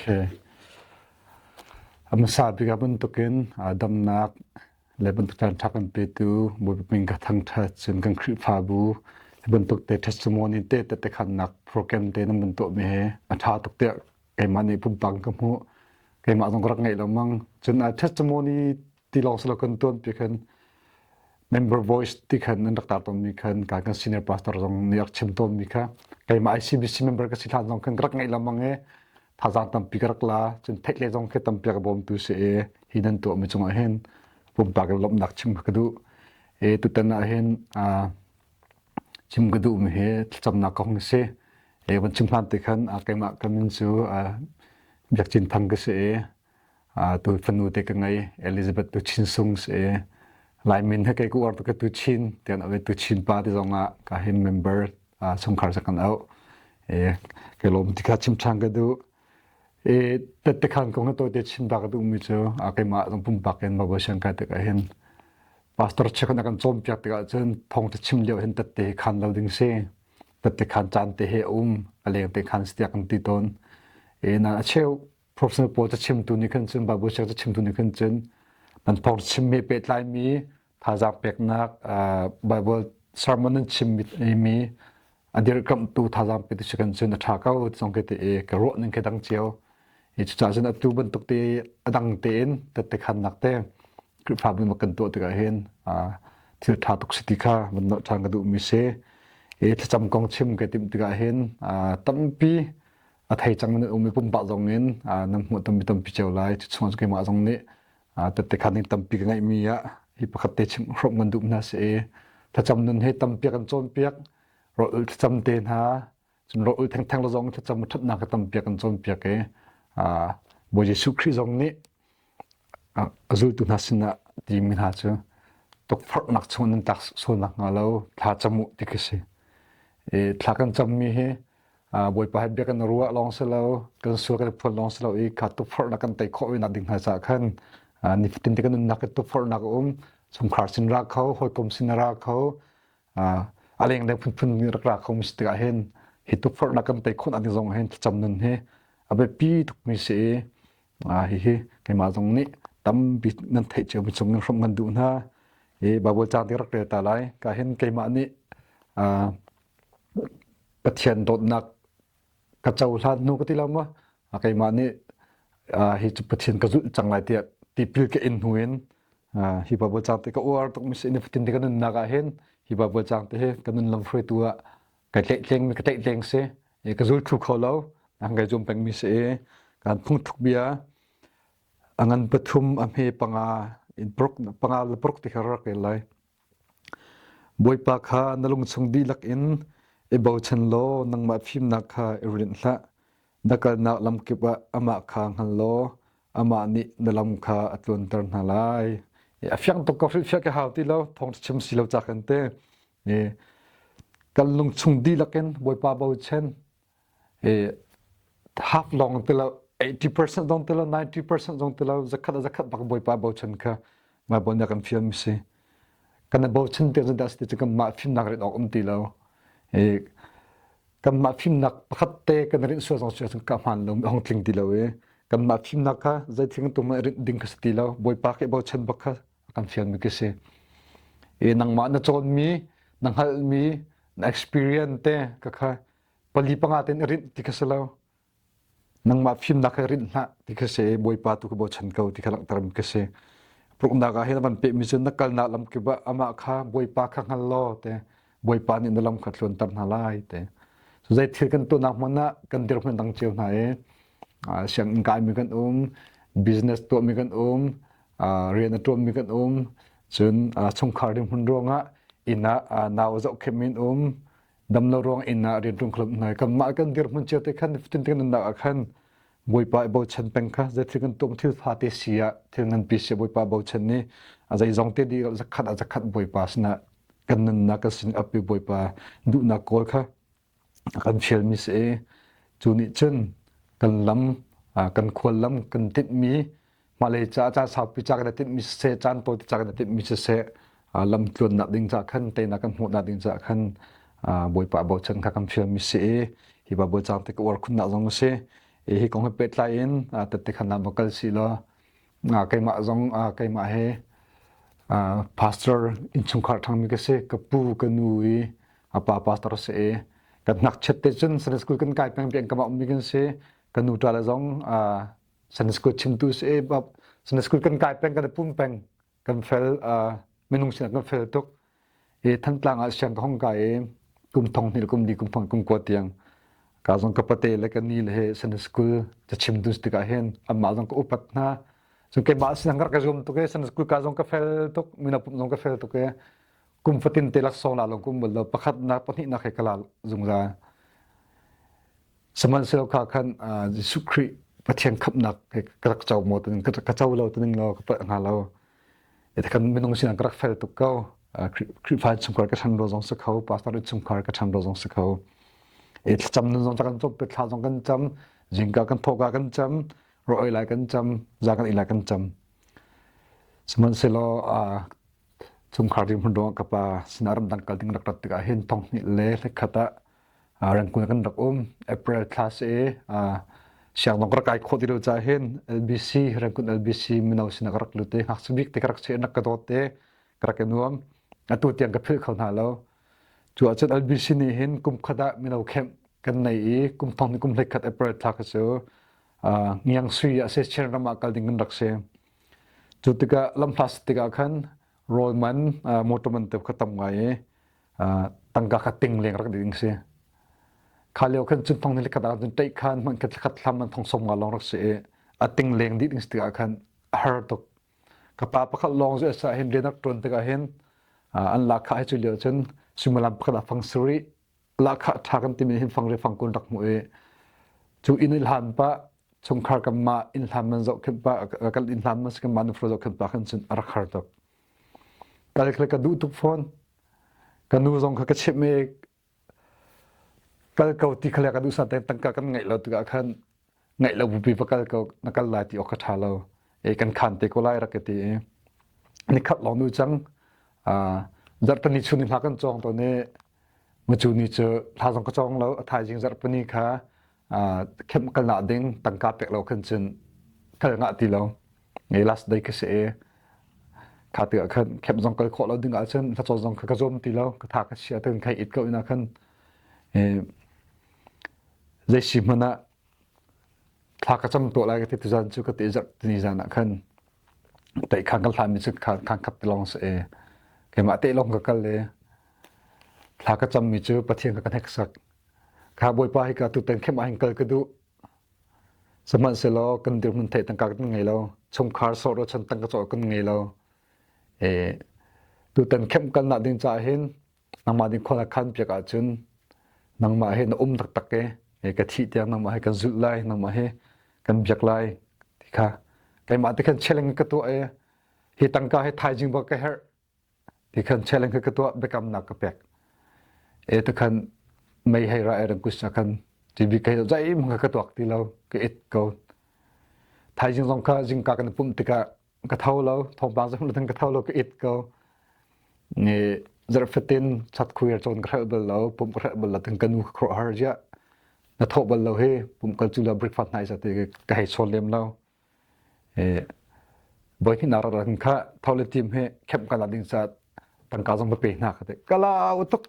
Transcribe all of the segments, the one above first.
Okay. A hmasa bik ah bantukin damnak le bantuk caan ṭha kan petu Bawipa min ka thangṭhat cun kan Khrihfabu hi bantuk te testimony te tette khannak program te nan van tuahmi he a ṭha tuk tiah keimah nih pumpak ka hmuh. Keimah zong ka rak ngeih lengmang. Cun testimony ti lawng si lo kan tuan pi khan member voice ti khan an rak tar tawnmi khan ka kan senior pastor zong nih rak chim tawnmi kha keimah ICBC member ka si hlan zong khan ka rak ngeih lengmang i thazaang tampi ka rak la cun theih le zong khi tampi ka bawmtu si i hi nan tuahmi cungah hin pumpak in lawmhnak chim ka duh i tutan ah hin chim ka duhmi hi thlacamnak kong si e van chim hlan te khan keimah ka min cu Biak Cin Thang ka si i tu fanu te ka ngei Elizabeth tu Chin Sung si i Lai min he kei ku uar tu ka tu Chin tian ave tu Chin pa ti zong ah ka hin member chungkhar sa kan auh e ke lom ti kha chim ṭhan ka duh e tette khan kong to te chim ta ka duh mi cu a keimah zong pumpak in Bible siang kai tikah hin pastor check na kan cawm piak tikah cun thong te chim lio hin tette khan lo ding si tette khan caan te he um a leng te khan stiak kan ti tawn e na a cheu professional pawl ca chimtu nih khan cun Bible siang ca chimtu nih khan cun nan thong chim mi pehtlai mi thazaang peknak Bible sermon nan chim mi a dirkamhtu thazaang pe tu kan cun a ṭha ko zong ke te i ka ruah ning ke dang cio i cucaah cun atu bantuk te a dang tein tette khannak te Khrihfabu mak kan tuah tikah hin thil ṭha tuk si ti kha van nolh ṭhan ka duhmi si i thlacam kong chim ka timh tikah hin tampi a thei cang nan um i pumpak zong in nan hmuh tampi tampi cio lai cu chung cu keimah zong nih tette khan ding tampi ka ngeihmi ah hi pakhat te chim hrawm kan duh hna si i thlacam nun he tampi kan cawnpiak rawlul thlacam te hna cun rawlul thengtheng lo zong thlacam ṭhatnak ka tampi kan cawnpiak i Bawi Jesuh Khrih zong nih a zultu hna sinah timi hna cu tukforhnak chung nan tlak sual nakhnga lo thla cam u ti khi si. I thla kan cammi hi Bawipa he bia kan ruah lawng si lo, kan sual kan phuan lawng si lo i kha tukforhnak kan tei khawh nak ding hna caah khan nifatin te kan nunnak i tukforhnak a um, chungkhar sin ra kho, hawikom sin ra kho, a lengleng phunphun rak ra kho mi si tikah hin hi tukforhnak kan tei khawh nak ding zong hin thlacam nun hi a biapi tukmi si i hihi keimah zong nih tampi nan theih ciomi chung in hrawmh kan duh hna i Bible caang te rak rel ta lai ka hin keimah nih Pathian dawtnak ka cohlan hnu ka ti lo maw keimah nih hi cu Pathian ka zulh cang lai tiah tipil ka in hnu in hi Bible caang te ka uar tuk mi si nifatin te ka nunnak ah hin hi Bible caang te hi ka nun lam hruaitu ah ka tlaihtleng ka tlaihtleng si ka zul thlu kho lo an kai zum pengmi si i kan phungthuk bia a ngan pathum a hme panga in pruk panga le pruk ti kha rak rel lai Bawipa kha na lungchung dihlak in i bochan law nangmah fimnak kha i rinh hlah na kalnak lamkip ah amah kha hngal law amah nih na lam kha a tluanter hna lai a fiang tuk ko hrilhfiah ka hau ti lo thawng chim si lo ca kan te Kan lungchung dihlak in Bawipa bochan half lawng ti lo 80% zong ti lo 90% zong ti lo zakhat a zakhat bak Bawipa bochan kha Bible nih a kan fialmi si. Kan i bochan ti dah si ti cu kanmah fimnak rin awk um ti lo. Kanmah fimnak pakhat te kan rinh sual zong si ka hmaan lo hong tling ti lo i kanmah fimnak kha zeithil tu mah rinh ding kha si ti lo Bawipa ke bochan bak kha a kan fialmi khi si. I nangmah na cawnmi, na hngalhmi, na experience te ka kha pali panga ten i rinh ti kha si lo. Nangmah fimnak he rinh hlah ti kha si Bawipa tu ka bochan ko ti kha langhtermi kha si. Pruknak ah hin van pehmi cu na kalnak lam kip ah amah kha Bawipa kha hngal law te Bawipa nih na lam kha tluanter hna lai te. So zei thil kan tuahnak hmun ah kan dirhmun dang cio hna i sianginn kaimi kan um, business tuahmi kan um, rian a ṭuanmi kan um cun chungkhar dirhmun ruangah inn ah nau a zohkhenhmi an um damlo ruang inn ah rianṭuan kho hna kanmah kan dirhmun cio te khan nifatin te kan nunnak ah khan Bawipa i bochan peng kha zeithil kan tuah thil fate si ah thil nganpi si ah Bawipa bochan ni a zeizong te dih zakhat a zakhat Bawipa sinah kan nunnak kan sin api Bawipa duhnak kawl kha a kan fialmi si i cu nih cun kan lam kan khual lam kan tinhmi hmalei caah caan saupi ca kan i tinhmi siseh caan tawite ca kan i tinhmi siseh lam tluannak ding caah khan teinak kan hmuhnak ding caah khan Bawipa bochan kha kan fialmi si i hi Baibal caang te ka uar khunnak zong a si. Hi kong he pehtlai in tette khan ah va kal si law keimah zong keimah he pastor innchungkhar ṭhangmi ka si. Ka pu ka nu i a pa pastor a si i kan ngakchiat te cun Sunday school kan kai peng pian kamah ummi kan si. Ka nu ṭa le zong Sunday school chimtu si i Sunday school kan kai peng kan i pum peng kan fel minung sinah kan fel tuk. I Thantlang ah siang ka hong kai i kum thong hnih le kum li kum thong kum kua tiang ka zong ka pate le ka ni le he Sunday school cachim tu tikah hin anmah zong ka upat hna. Cun keimah sinang ka rak ka zuam tuk i Sunday school ka zong ka fel tuk mino pumh zong ka fel tuk i kum fatin te laksawng la lawng kum bal lo pakhatnak pahnihnak he ka la zungzal. Sihmanhsehlaw kha khan Jesuh Khrih Pathian khamhnak he ka rak co maw tining ka co lo tining law ka palh hnga lo. Kan minung sinah ka rak fel tuk ko. Khrihfa chungkhar ka ṭhan ro zong si kho, pastor chungkhar ka ṭhan ro zong si kho. E thlacam nun zong kan cawm, thla zong kan cam, zingka kan thawka kan cam, ro lai kan cam, za kan ei lai kan cam. Sihmanhsehlaw chungkhar dirhmun ruangah ka pa sinah ramdang kal ding rak rat tikah hin thong hnih le hlekhat ah Rangoon kan rak um. April thla si i sianginn ka rak kai khawh ti lo caah hin LBC Rangoon LBC mino sinah ka rak lut i ngakchia bik te ka rak si i rak ka dawt i ka rak i nuam. Atu tiang ka philh kho hna lo. Cu ahcun LBC nih hin kum khat ah mino camp kan nei i kum thong kum hleikhat April thla kha cu Ngiang Sui ah si Chin ram ah kal ding kan rak si. Cu tikah lamhla si tikah khan rawl man motor man te kha tam ngai i tangka kha ting leng rak ding si. Kha lio khan cun thong ni khat ah cun ṭeih khan hman khat khat hlam man thong som nga lawng rak si i a ting leng dih ding si tikah khan a har tuk. Ka pa pakhat lawng cu asa hin rian rak ṭuan tikah hin an lahkhah hi cu lio cun suimilam pakhat ah fang sarih lahkhah ṭha kan timi hin fang re fang kun rak hmuh i cu inn i hlan pah chungkhar kanmah inn hlan man zohkhenh pah kan inn hlan man si kanmah nufro zohkhenh pah khan cun a rak har tuk. Kal kha ka duh tuk fawn. Ka nu zong kha ka chimh i kal ko ti kha le ka duh sa tangka kan ngeih lo tikah khan ngeih lo bupi va kal ko na kal lai ti awk kha ṭha lo. E kan khan te ko lai rak ka ti i nikhat lawng nu cang zarhpini chun hla kan cawng tawn i Mucu ni cu hla zong ka cawng lo a thaizing zarhpini kha khem kal nak ding tangka pek lo khan cun kal ngah ti lo nge last day ka si i kha ti ah khan khem zong kal khawh lo ding ahcun hla zong kha ka zuam ti lo ka tha ka chia te khai it ko ina khan zei si hmanh ah thla ka cam tuah lai ka ti tuzan cu ka ti zarh tini zan ah khan tei khan kan hlan mi cu khan khan khat ti lawng si i keimah te lawng ka kal i thla ka cam mi cu Pathian ka ka hneksak kha Bawipa hi ka tutan khem ah hin kal ka duh sihmanhsehlaw kan dirhmun theih tangka kan ngei lo chungkhar sawh rochan tangka cawh kan ngei lo e tutan khem kal nak ding caah hin nangmah nih khua na khan piak ahcun nangmah he na um taktak e ka thih tiang nangmah he kan zulh lai nangmah he kan biak lai ti kha keimah te khan challenge ka tuah e hi tangka he thaizing bak ka herh ti khan challenge ka tuah biakamnak ka pek e te khan mei hei ra e rang kus khan TV kai zai mong ka tuak ti lo ka it ko thaizing zong kha zingka kan pum tikah ka tho lo thawngpang zong ka tho lo ka it ko ni zarhfatin chat khuir cawn ka hrelh bal lo pum ka hrelh bal lo tin ka nu ka khuah har zia na thawh bal lo hi pum kal cu la breakfast nai sa te ka hei chawn lem lo e boy hi na ra kha tho le tim he khem ka la ding sa tangka zong ka pe hna ka te kala utuk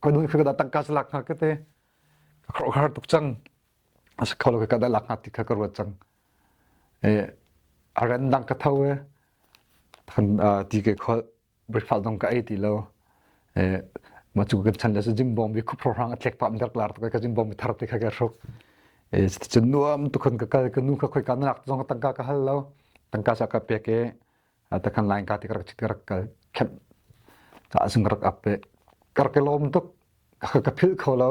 ka nu ka da tangka salak hna ka te ka khro har tuk cang asa kholo ka da lak hna ti kha ka ruat cang A rendang ka tho i ti ke khol breakfast zong ka ei ti lo. Mah cu kan chan le cu jimbawm bi khup hrang a tlek pah dak lar ka jimbawm bi thar te kha ka hruk. Cun nuam tukhun ka kal ka nu kha khoi ka nak zong tangka ka hal lo. Tangka sa ka pek i takhan line ka ti ka rak ka rak kal khem ca sung ka rak ap i ka rak i lawm tuk ka philh kho lo.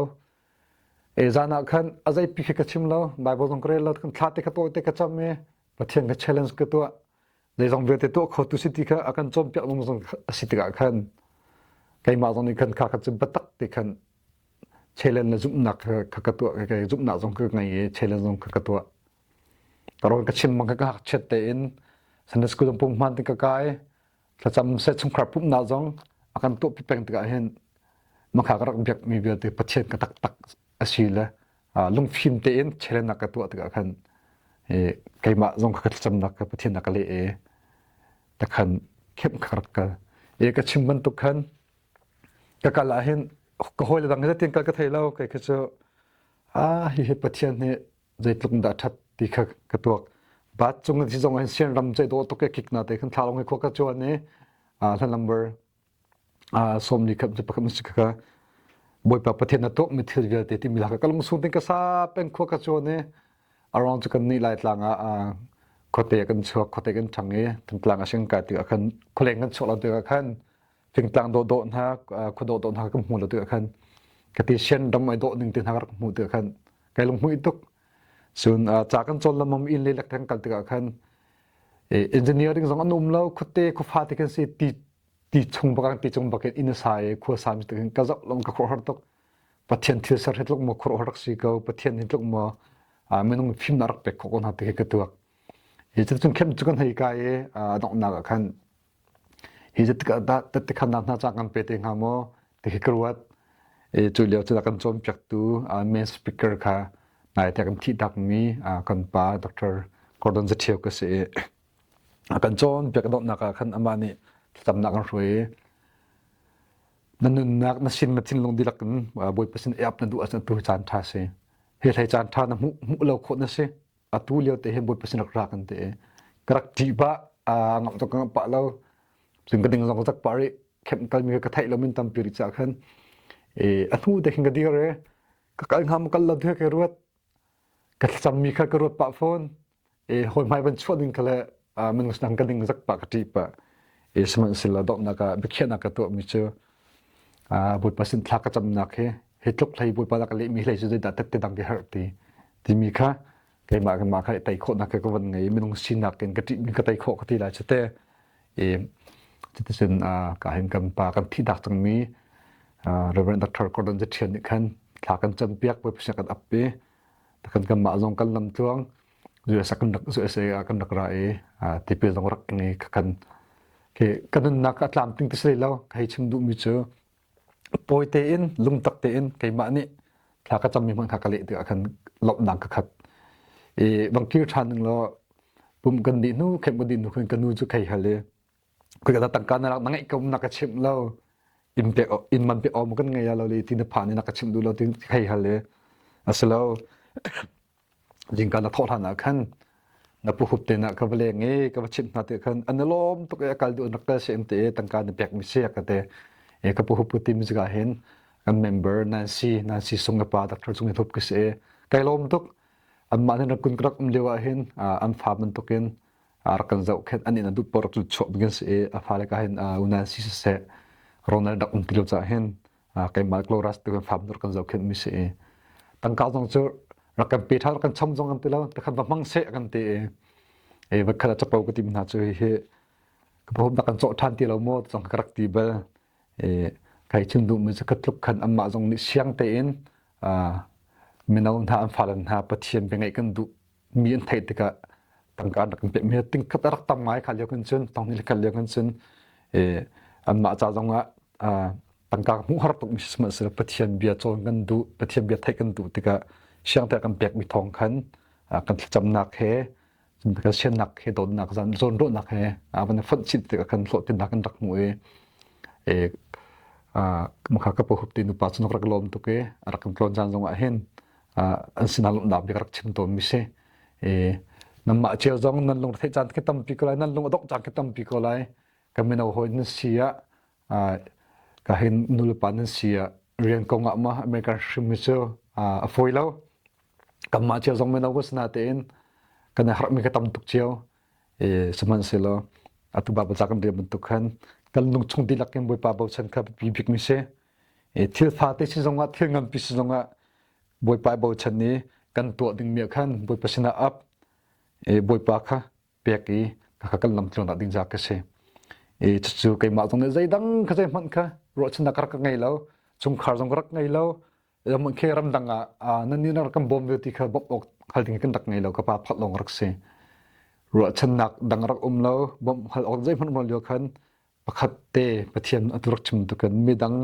E zan ah khan a zeipi khi ka chim lo, Bible zong ka rel lo, kan thla te kha tawi te ka cam i Pathian ka challenge ka tuah. Zeizong vialte tuah kho tu si ti kha a kan cawnpiak nung zong a si tikah khan keimah zong nih khan kha kha cu biatak te khan challenge le zumhnak kha ka tuah ka zumhnak zong ka ngei i challenge zong kha ka tuah. Ka rawn ka chim bang kha ka ngakchiat tein Sunday school zong pung hmaan te ka kai thlacam seh chungkhar pumhnak zong a kan tuahpi peng tikah hin makha ka rak biakmi vialte Pathian ka taktak a si le Lungfim tein challenge ka tuah tikah khan keimah zong ka thlacamnak ka Pathian na ka leh i takhan khemh ka rak kal. E ka chim bantuk khan ka kal ah hin ka hawile dang hi tin kal ka thei lo kei kha cu ah hihi Pathian nih zeitluk dah ṭhat ti kha ka tuak. Bat cung in zong hin sian ram cei dawh tuk e kik na te khan thla long hi khua ka chuan i hla number 40 khat pakhat si kha Bawipa Pathian na tuah mi thil vialte timi la ka lung sung ting ka sa peng khua ka chuan i around cu kan nih lai tlang ah khuate kan chuak khuate kan ṭhang i Thantlang a sing kai tikah khan khualeng kan chuak lo tikah khan fingtlang dawhdawh hna khua dawhdawh hna kan hmu lo tikah khan ka ti sian ram ai dawh ning te hna ka rak hmuh tikah khan kai lunghmuih tuk. Cun ca kan cawn lamam inn le lek kan kal tikah khan engineering zong an um lo khuate khuafa te kan si ti ti chung bak ti chung bak in inn sa i khua sa mi te ka zoh long ka khuaruahhar tuk. Pathian thil ser hi tluk maw khuaruahhar rak si ko Pathian hi tluk maw minung fimnak rak pek khawh ko hna ti khi ka tuak. Hi cu khem cu kan hei kai i a donghnak ah khan Hi tikhannak hna ca kan pe te hnga maw ti khi ka ruat. I cu lio cu kan cawnpiaktu main speaker kha nai te kan thih takmi kan pa Dr. Gordon Zathio ka si i a kan cawnpiak donghnak ah khan amah nih thlacamnak kan hruai i na nunnak na sin na thinlung dihlak in Bawipa sin i ap na duh ahcun atu hi caan ṭha si. Hi hlei caan ṭha na hmuh hmuh lo khawh na si. Atu lio te hin Bawipa sin rak ra kan ti i ka rak ṭih pah ngamh tuk ka ngamh pah lo cun ka ding zong zak pah rih khem kalmi ka theih lo min tampi rih caah khan a hnu te khin ka dir i ka kal hnga maw kal lo ti ka ruat ka thlacammi kha ka ruat pah fawn i hawi hmai van chuah ding kha le minung sinang ka ding zak pah ka ṭih pah i sihmanhsehlaw donghnak ah biakhiahnak ka tuahmi cu Bawipa sin thla ka camnak hi hi tluk hlei Bawipa na ka lehmi hlei cu zeidah tette dang ka herh ti timi kha keimah keimah kha i tei khawhnak ka van ngei minung sinak in ka ṭihmi ka tei khawh ka ti lai cu te i cuticun ka hin kan pa kan thihnak cangmi Reverend Dr. Gordon Zethian nih khan thla kan campiak Bawipa sin kan ap i kan kanmah zong kan lam tluang USA kan rak USA ah kan rak ra i tipil zong rak ngei kan ke kan nunnak a tlamtling ti si lo ka hei chim duhmi cu pawi tein lungtak tein keimah nih thla ka cammi hmanh kha ka leh tikah khan lawmhnak ka khat i bang kir ṭhan ning law pum kan dih hnu khem kan dih hnu khan ka nu cu khei hal i khoi ka tangka na rak na ngeih ko na ka chimh lo inn pek inn man pek awm kan ngei lo le ti na phan i na ka chimh duh lo ti khei hal i asilo Zingka na thawh hlan ah khan na pu hup te na ka va leng i ka va chimh hna ti khan an i lawm tuk i a kal duh rak kal si an ti i tangka na pek mi si a ka ti. E ka pu hup ku tim zika hin kan member Nancy Nancy Sung ka pa Dr. Sung Hup ka si i kai lawm tuk. Anmah nih rak kun ka rak um lio ah hin an fa bantukin rak kan zohkhenh an inn a duh paoh rak cu chuah bing si i a fale ka hin u Nancy siseh Ronald rak um ti lo caah hin keimah Chloras tu kan fam kan zohkhenh mi si i tangka zong cu rak kan pe ṭha rak kan chom zong kan ti lo takhan va hmang seh kan ti i e va khat a capo ka tim hna cu hi ka pahum na kan cawh ṭhan ti lo maw zong ka rak ti bal e kai chim duh mi cu ka tluk khan anmah zong nih siang tein mino hna an fale hna Pathian bia ngaih kan duh mi an theih tikah tangka an rak kan pek mi ting khat a rak tam ngai kha lio kan cun tong ni khat lio kan cun e anmah ca zong ah tangka hmuh har tuk mi sihmanhsehlaw Pathian bia cawn kan duh Pathian bia theih kan duh tikah siangte kan pek mi thawng khan kan thlacamnak he kan siannak he dawtnak zan zawnruahnak he van fonh chih tikah kan hlawhtlinnak kan rak hmuh i e makha ka pahup ti nupa cu rak lawm tuk i rak kan tlawn caan zong ah hin an sinah lawmhnak bik rak chim tawn mi si. E nanmah cio zong nan lung theih caan khi tampi ko lai nan lung a dongh caan khi tampi ko lai kan mino hawi nan si ah ka hin nulepa nan si ah rian kong ah ma American hrim hi cu a fawi lo kanmah cio zong mino ka sina tein kan i harhmi ka tam tuk cio e sihmanhsehlaw atu ba baza kan rian bantuk khan kan lung chung dihlak in Bawipa bochan kha biapi bik mi si e thil fate si zongah thil nganpi si zongah Bawipa bochan i kan tuah dingmi ah khan Bawipa sinah ap i Bawipa kha pek i kha kan lam tluan ding za ka si. I cucu keimah zong nih zeidang kha zeihmanh kha ruahchannak ka rak ngei lo, chungkhar zong ka rak ngei lo, mun khi ramdang ah nan nih nan rak kan bawm ve ti kha bawmh awk hal ding kan rak ngei lo ka pa phat lawng rak si. Ruahchannak dang rak um lo, bawmh hal awk zeihmanh um lo lio khan pakhat te Pathian atu rak chim tukin midang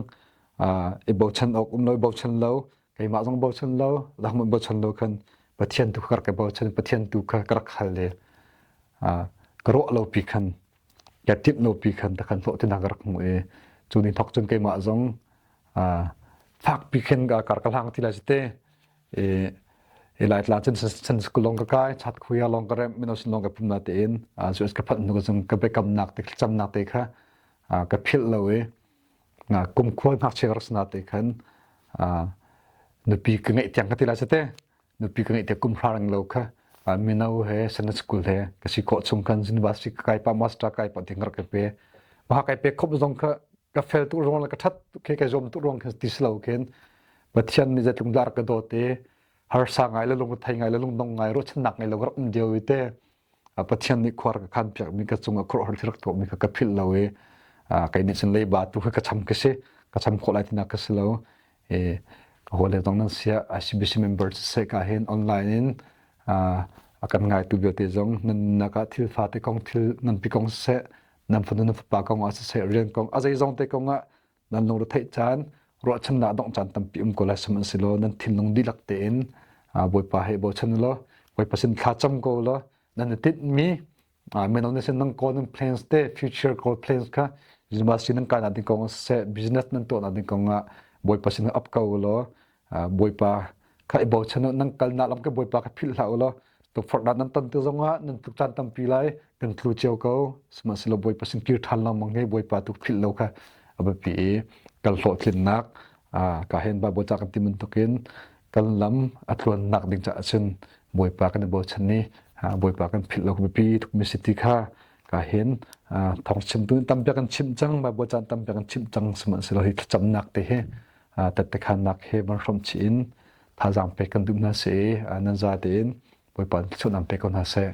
i bochan awk um lo i bochan lo. Keimah zong bochan lo, dang bochan lo khan Pathian tu kha ka bochan, Pathian tu kha ka rak hal le ka ruah lo pi khan ka timh lo pi khan takhan hlawhtlinnak ka rak hmu i cu ni thok cun keimah zong fak pi khin ka kar ka hlang ti lai te i i lai tla cun san school long ka kai chat khuya long ka rem mino sin long ka pum na tein cu ka phanh hnu cun ka biakamnak te thlacamnak te kha ka philh lo i kum khua ngakchia rak sana te khan nupi ka ngeih tiang ka ti lai te nupi ka ngeih te kum hra reng lo kha mino he Sunday school he ka si khawh chung khan university ka kai pa master kai pa ding rak ka pe ma kai pe khop zong kha ka fel tu ruang le ka that ke ka zom tu ruang kha ti slo khin Pathian nih zeitlung dar ka dawt i harsa ngai le lung thei ngai le lung dong ngai ruahchannak ngai lo ka rak um dio i te Pathian nih khuar ka khan piak mi ka cung ah khuaruahhar thil rak tuah mi kha ka philh lo i kei nih cun leiba tu kha ka cham ka si ka cham khawh lai tinak ka si lo i ka hawi le zong nan sia ICBC member siseh ka hin online in a kan ngaitu vialte zong nan nak ah thil fate kong thil nganpi kong siseh nan fanu nan fapa kong ah siseh rian kong a zeizong te kong ah nan lungre theih caan ruahchannak dongh caan tampi um ko lai sihmanhsehlaw nan thinlung dihlak tein Bawipa he bochan law Bawipa sin thla cam ko law nan i tinhmi mino na sin nan goal nan plans te future goal plans kha university nan kai nak ding kong siseh business nan tuah nak ding kong ah Bawipa sin up ko law Bawipa kha i bochan nan kalnak lam ke Bawipa kha philh hlah u law tukforhnak nan ton ti zongah nan tluk caan tampi lai kan tlu cio ko sihmanhsehlaw Bawipa sin kir ṭhan lengmang hi Bawipa tu philh lo kha a biapi i kal hlawhtlinnak ka hen Bible ca kan ti bantukin kan lam a tluannak ding caah cun Bawipa kan i bochan i Bawipa kan philh lo biapi tukmi si ti kha ka hin thawng chimtu tampi kan chimh cang Bible caan tampi kan chimh cang sihmanhsehlaw hi thlacamnak te hi tettekhannak he van hrawm chih in thazaang pek kan duh hna si i nan za tein Bawipa thluachuahnak pe ko hna seh.